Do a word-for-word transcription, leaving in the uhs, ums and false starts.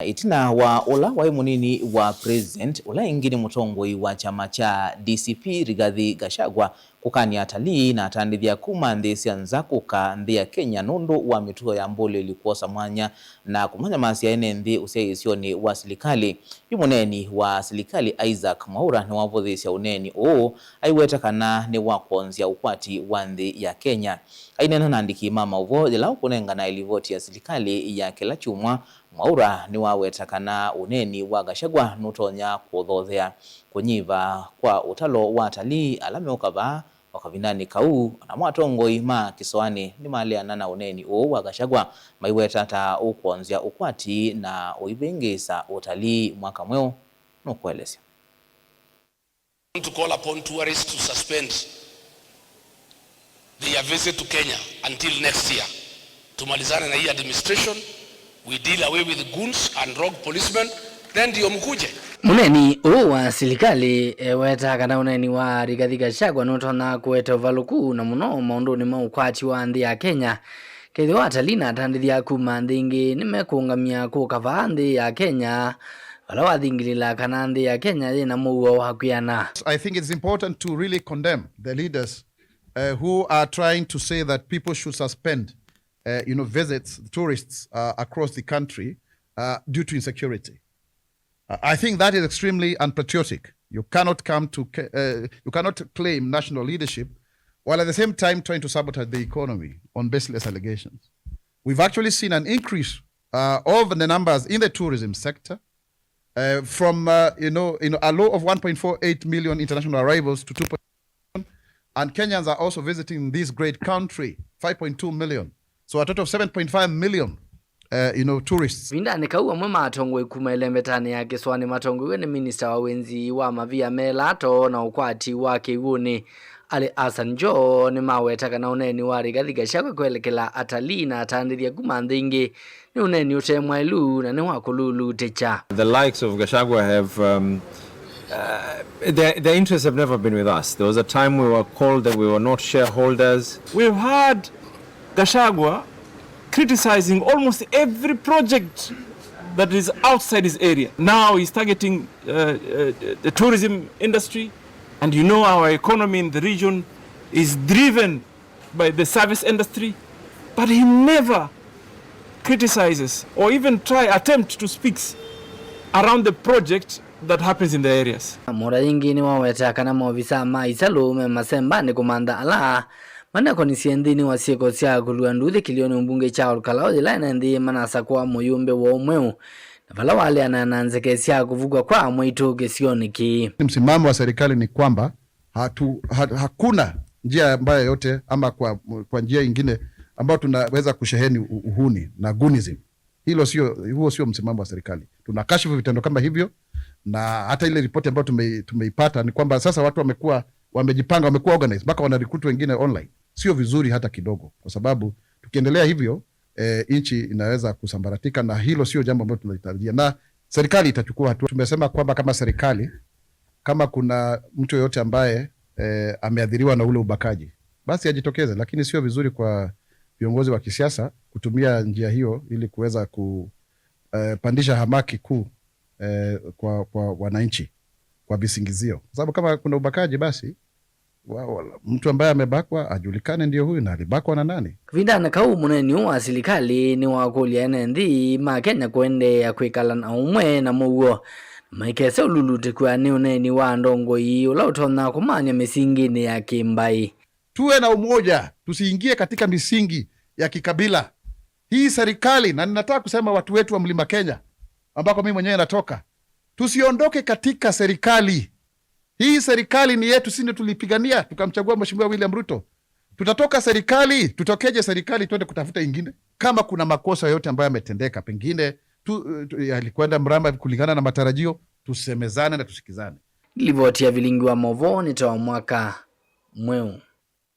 Ĩtina wa ũla waĩ mũnini wa president, ũla ĩngĩ nĩ mũtongoi wa kyama kya D C P, Rigathi Gachagua, kũkany'a atalii na atandĩthya kuma nthĩ sya nza kũka nthĩ ya Kenya nũndũ wa mĩtuo ya mbũlĩli kwosa mwanya na kũmanyamasya ene nthĩ ũsyaĩĩsyonĩ wa silikalĩ. Yu mũneeni wa silikalĩ Isaac Mwaura nĩwavũthĩĩsya ũneeni ũũ, aiweta kana nĩ wa kwonzya ũkwati wa nthĩ ya Kenya. Aineena na andĩki ma maũvoo yĩla ũkũnenganae livoti ya silikalĩ ya kĩla kyumwa, Mwaura nĩwaweta kana ũneeni wa Gachagua nũtonya kũthothea kũnyiva kwa ũtalo wa atalii ala meũka vaa o kavindanĩ kau, o namo atongoi ma kĩsoanĩ nĩmaleana na ũneeni ũũ wa Gachagua, maiweta ta ũkwonzya ũkwati na ũivĩngĩĩsa ũtalii mwaka mweũ. Nũkũelesya. To call upon tourists to suspend their visit to Kenya until next year. Tumalizane na hii administration, we deal away with goons and rogue policemen, then ndio mkuje. Mũneeni ũũ wa silikalĩ eweta kana ũneeni wa Rigathi Gachagua nũtonya kũete ũvalũku na mũno maũndũnĩ ma ũkwati wa nthĩ ya Kenya. Kethĩwa atalii na atandĩthya kuma nthĩ ingĩ nĩmekũũngamya kũka vaa nthĩ ya Kenya, vala wathingilĩla kana nthĩ ya Kenya yĩna mũuo wa kwĩana. I think it's important to really condemn the leaders, uh, who are trying to say that people should suspend, uh, you know, visits, tourists, uh, across the country, uh, due to insecurity. Uh, I think that is extremely unpatriotic. You cannot come to, ca- uh, you cannot claim national leadership while at the same time trying to sabotage the economy on baseless allegations. We've actually seen an increase, uh, of the numbers in the tourism sector, uh, from, uh, you know, you know, a low of one point four eight million international arrivals to two point, and Kenyans are also visiting this great country, five point two million. So a total of seven point five million, uh, you know, tourists. Vindanĩ kau, amwe ma atongoi kuma ĩlembetanĩ ya kĩsoanĩ matongoiw'e nĩ minista wa wĩnzi wa mavia me lato na ũkwati wa kĩw'ũnĩ, Ali Hassan Joho, nĩmaweta kana ũneeni wa Rigathi Gachagua kwelekela atalii na atandĩthya kuma nthĩ ingĩ nĩ ũneeni ũte mwaĩlu na nĩ wa kũlulutĩkya. The likes of Gachagua have, um, uh, their, their interests have never been with us. There was a time we were called that we were not shareholders. We've had Gachagua criticizing almost every project that is outside his area. Now he's targeting, uh, uh, the tourism industry, and you know our economy in the region is driven by the service industry, but he never criticizes or even try attempt to speak around the project that happens in the areas. Mwaura ĩngĩ nĩwaweta kana maovisa ma isalũ me masembanĩ kũmantha ala manakonisye nthĩnĩ wa syĩko sya kũlua nduthi kĩlĩonĩ ũmbunge kya Ol Kalou yĩla ene nthĩ manasakũa mũyũmbe woo mweũ, na vala waleana na nzeke sya kũvukw'a kwa amwaitũ kĩsionĩ kĩĩ. Msimamo wa serikali ni kwamba hatu, ha, hakuna njia ambayo yote ama kwa, kwa njia ingine ambayo tunaweza kusheheni u- uhuni na goonism. Hilo sio, huo sio msimamo wa serikali. Tunakashifu vitendo kama hivyo, na hata ile ripoti ambayo tume, tumeipata ni kwamba sasa watu wamekuwa wamejipanga, wamekuwa organized, mpaka wana recruit wengine online. Sio vizuri hata kidogo, kwa sababu tukiendelea hivyo, eh, nchi inaweza kusambaratika, na hilo sio jambo ambalo tunalitarajia, na serikali itachukua hatua. Tumesema kwamba kama serikali, kama kuna mtu yoyote ambaye, eh, ameathiriwa na ule ubakaji, basi ajitokeze, lakini sio vizuri kwa viongozi wa kisiasa kutumia njia hiyo ili kuweza kupandisha hamaki kuu, eh, kwa, kwa wananchi kwa visingizio, kwa sababu kama kuna ubakaji, basi wa, wa, mtu ambaye amebakwa ajulikane ndio huyu na alibakwa na nani. Kavindanĩ kau, mũneeni ũũ wa silikalĩ nĩwakũlya ene nthĩ ma Kenya kũendeea kwĩkala na ũmwe na mũuo, na maikese ũlulutĩkw'a nĩ ũneeni wa ndongoi ũla ũtonya kũmany'a mĩsinginĩ ya kĩmbaĩ. Tuwe na umoja, tusiingie katika misingi ya kikabila. Hii serikali, na ninataka kusema watu wetu wa Mlima Kenya, ambako mimi mwenyewe natoka, tusiondoke katika serikali. Hii serikali ni yetu, sisi ndio tulipigania, tukamchagua Mheshimiwa William Ruto. Tutatoka serikali, tutokeje serikali, twende kutafuta ingine? Kama kuna makosa yote ambayo yametendeka, pengine tu, tu, yalikwenda mrama kulingana na matarajio, tusemezane na tusikizane. Livoti ya vilingi wa maũvoo nĩ ta wa mwaka mweũ.